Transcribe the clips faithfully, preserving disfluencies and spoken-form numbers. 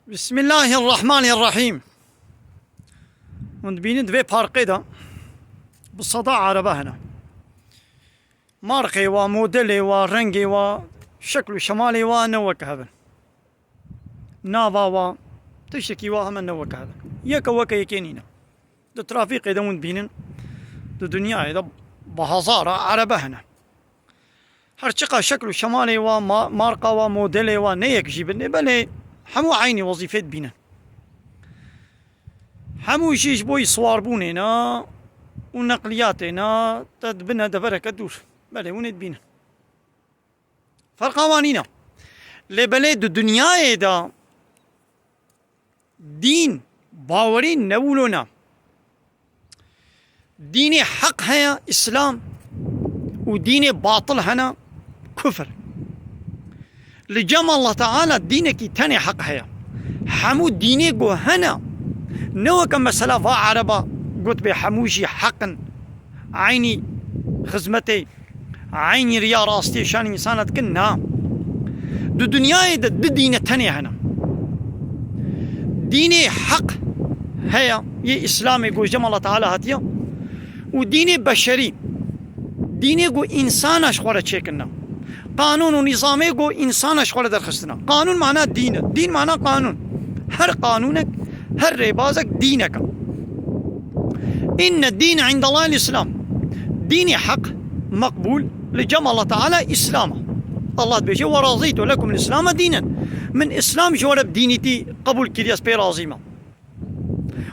Bismillahirrahmanirrahîm. Hûn dibînin di vê parkê de bi seda erebe hene. Markê wa, modelê wa, rengê wa, şekl û şemalê wa ne weke hev in. Nava wa, tiştekî wa heme ne weke hev in. Yeke weke yekê nîne. Di trafîkê de hûn dibînin, di dinyayê de bi hezara erebe hene. Her çiqa şekl û şemalê wa, ma-, marka wa, modelê wa ne yek jî bin, lê belê hemû eynî wezîfê dibînin. Hemû jî ji bo yî siwarbûnê ne û neqliyatê ne, te dibine devereke dûr. Belê, hûn ê dibînin. Ferqa wan nîne. Lê belê di dinyayê de dîn, bawerî ne wilo ne. Dînê heq heye, Îslam, û dînê batil hene, kufr. Li cem Allah Teala dînekî tenê heq heye. Hemû dînê ku hene, ne weke mesela va ereba got bê hemû jî heq in, eynî xizmetê, eynî riya rastiyê şanî însana dikin, na. Di dinyayê de du dîne tenê hene. Dînê heq heye, yê Îslamê ku ji cem Allah Teala hatiye, û dînê beşerî, dînê ku însana ji xwe re çêkirine. Qanûn û nîzamê ku însana ji xwe re derxistine. Qanûn mana dîn e. Dîn mana qanûn. Her qanûnek, her rêbazek dînek e. Înne dîne îndallahil Îslam. Dînê heq, meqbûl, li cem Allah Teala Îslam e. Allah dibêje, "Ve razîtu lekumul Îslame dînen." Min Îslam ji we re bi dînîtî qebûl kiriye, ez pê razî me.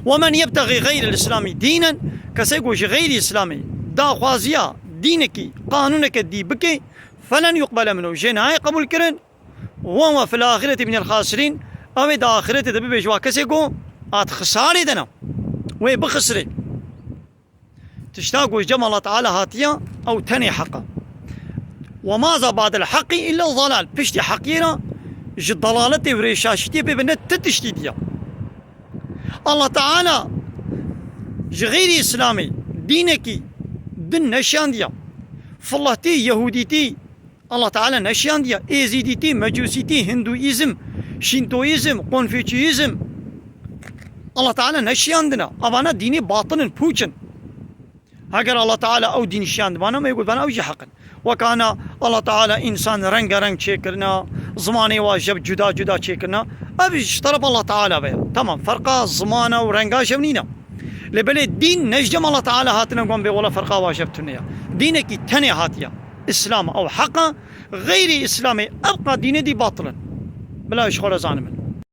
"Ve men yebtexî xeyrel Îslamî dînen." Kesê ku ji xeyrî Îslamê daxwaziya dînekî, qanûneke dî bike, "felen yuqbele minhu." Jê nayê qebûl kirin. "Ve huve fil axireti minel xasirîn." Ew ê di axiretê de bibe ji wa kesê ku a di xisarê de ne. Wê bixisirê. Tişta ku ji cem Allah Teala hatiye, ew tenê heq e. "Ve ma za ba'del haqqi illa zalal." Piştî heqiyê re ji dalaletê û rêşaşîtiyê pê bine ti tiştî diye. Allah Teala ji xeyrî Îslamê dînekî din neşiyandiye. Filatî, Yehûdîtî, Allah Teala neşiyandiye. Êzîdîtî, Mecûsîtî, Hinduîzm, Şîntoîzm, Konfûçyîzm Allah Teala neşiyandine. Evana dînê batil in, pûç in. Heger Allah Teala ew dîn şiyandibana, me gotibana ew jî heq in. Wekana Allah Teala însan rengareng çêkirina, zimanê wa jeb cuda cuda çêkirina, ev ji teref Allah Teala ve. Tamam, ferqa zimana û renga jeb nîne. Lê belê dîn ne ji cem Allah Teala hatine gon bê wela ferqa wa jeb tune ya. Dînekî tenê hatiye. Îslam ew heq e, xeyrî Îslamê ebqa dînê dî batil in. Bila ji xwe re zanimin.